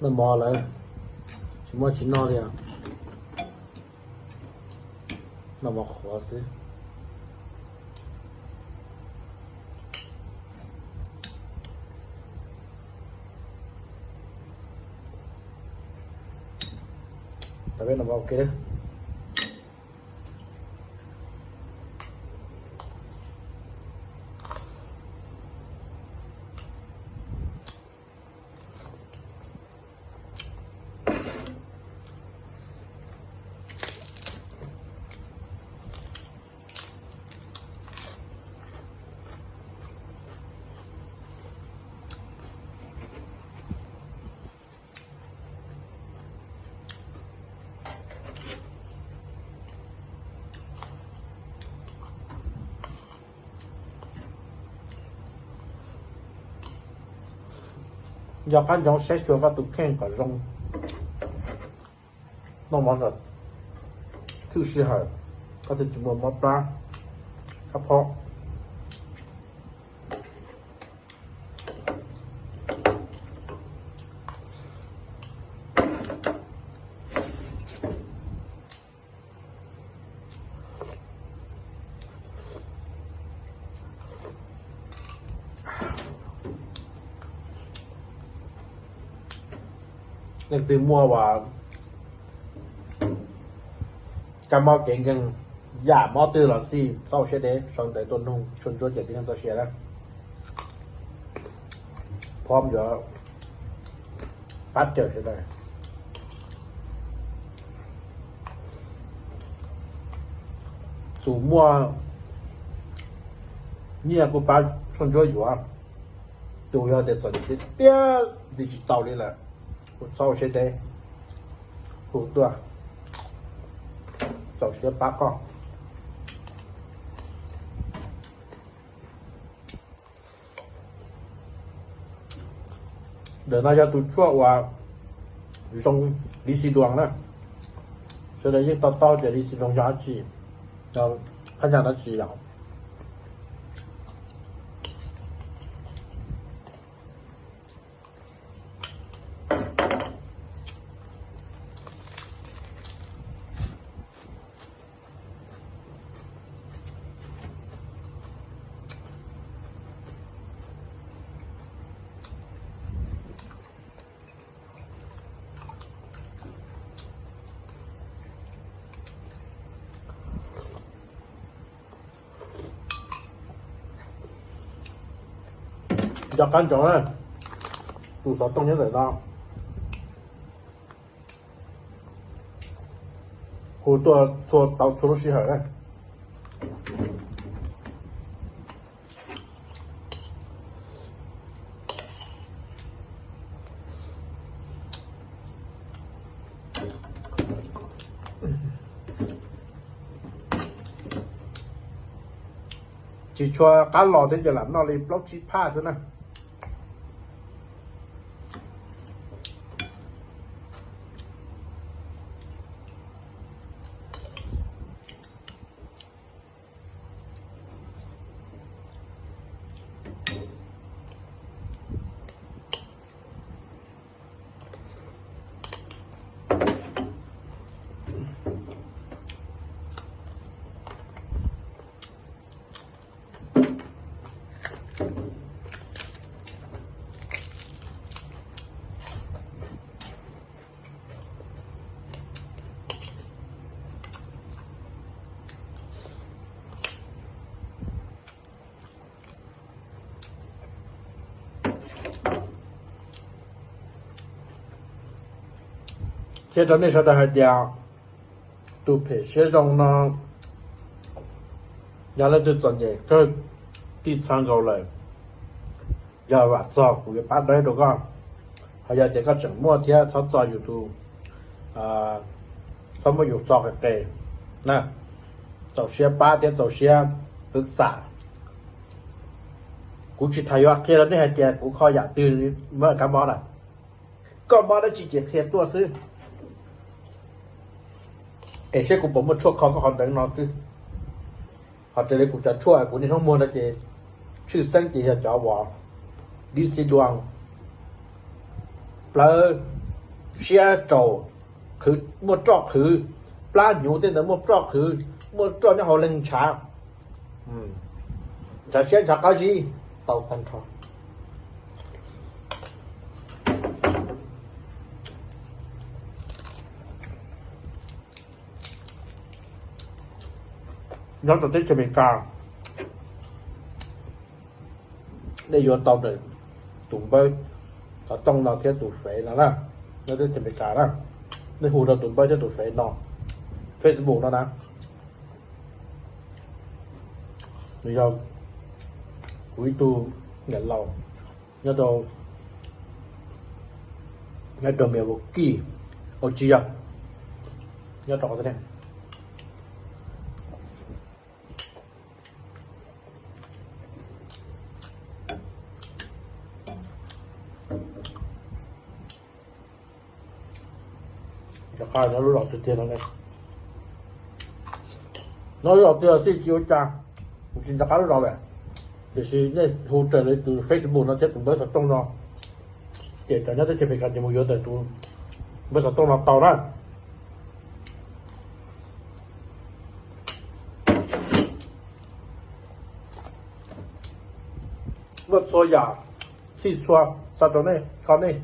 Noj mov lawm, tsis muaj tsis noj li, noj mov qhuav xwb. Tab peb noj mov ua ke. Yog qab ntsoov saib xyuas koj tus kheej kom zoo. Noj mov kom thwj sij hawm, koj thiaj tsis muaj mob plab, kab phob. Leej twg muaj uas kab mob kev nkeeg, yam mob twg los xij txhob ua siab deb, sau ntawv tuaj nug tshuaj ntsuab ces tib neeg txoj sia na. Phob yuav pab cawm sawv daws. Tus muaj nyiaj kuj pab tshuaj ntsuab yuav, tus yog tias txom nyem tiag tiag ntws tsis tau li lawm, kuj txhob ua siab deb, hu tuaj, txaus siab pab koj. Ntawm no yog tus tshuaj uas zoo li xi duas na. Sawv daws yeej to taub tias li xi duas yog dab tsi, yog phab nyaj dab tsi yom. Nco qab ntsoov na, tus xov tooj nyob ntawm no, hu tuaj txhua tau txhua lub sij hawm na. Tsis tshua qab los thiab ces lam noj li plaub tsib phaj xwb na. Qhia rau nej sawv daws hais tias tus phem siab zoo no yog leej twg txom nyem kawg, tij txha nkaus lawm, yog vam txog kuv yuav pab dawb rau koj. Ho yog tias koj tseem muaj thiab txhob txo yus tus, txhob muab yus txo qis qis na, txaus siab pab thiab txaus siab pwv xam. Kuv tsis tham yuav qhia rau nej hais tias kuv kho yam twg muab kab mob na. Koj mob dab tsi ces qhia tuaj xwb, es seb kuv puas muaj tshuaj kho koj qhov ntawv no xwb. Ho raws li kuv cov tshuaj kuv niaj hnub muag no ces tshwj xeeb ces yog cov uas dib xib duas, plawv, siab rau, muaj roj qhwv, plab hnyuv tej ntawd muaj roj qhwv, muaj roj nyob hauv leeg ntshav, ntshav siab ntshav qab zib, tau tag nrho. Nyob rau teb chaws Amelikas, nej yuav tau ntawm tus npawb xov tooj no thiab tus fev no na. Nyob teb chaws Amelikas na, nej hu rau tus npawb thiab tus fev no, Facebook no na. Nws yog kuv ib tug niam laus nyob rau, nyob rau Milwaukee, au tsis yog, nyob rau qhov Nco qab nyob lub zos tiag tiag no ne. Nyob lub zos tiag xij tsis ua cas, kuv tsis nco qab lub zos lawm. Tiam sis nej hu raws li tus Facebook no thiab tus npawb xov tooj no, ces cov nyob teb chaws Amelikas ces mus yuav ntawm tus npawb xov tooj no tau na. Muaj txhua yam txhij txhua xa rau nej, kho nej.